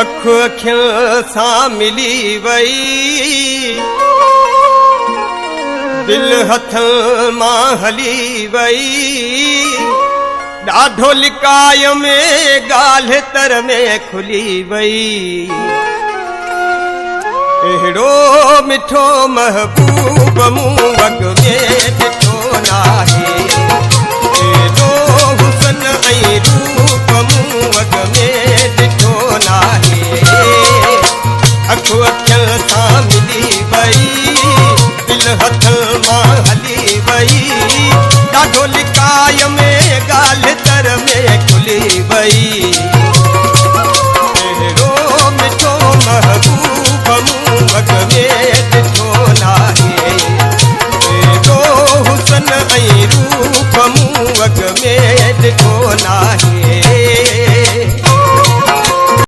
اک اکين سان ملي وئي، دل هٿن مان هلي وئي. ڏاڍو لڪايم ڳالهه تر ۾ کلي وئي. اهڙو مٺو محبوب مون اڳ ۾ ڏٺو ناهي.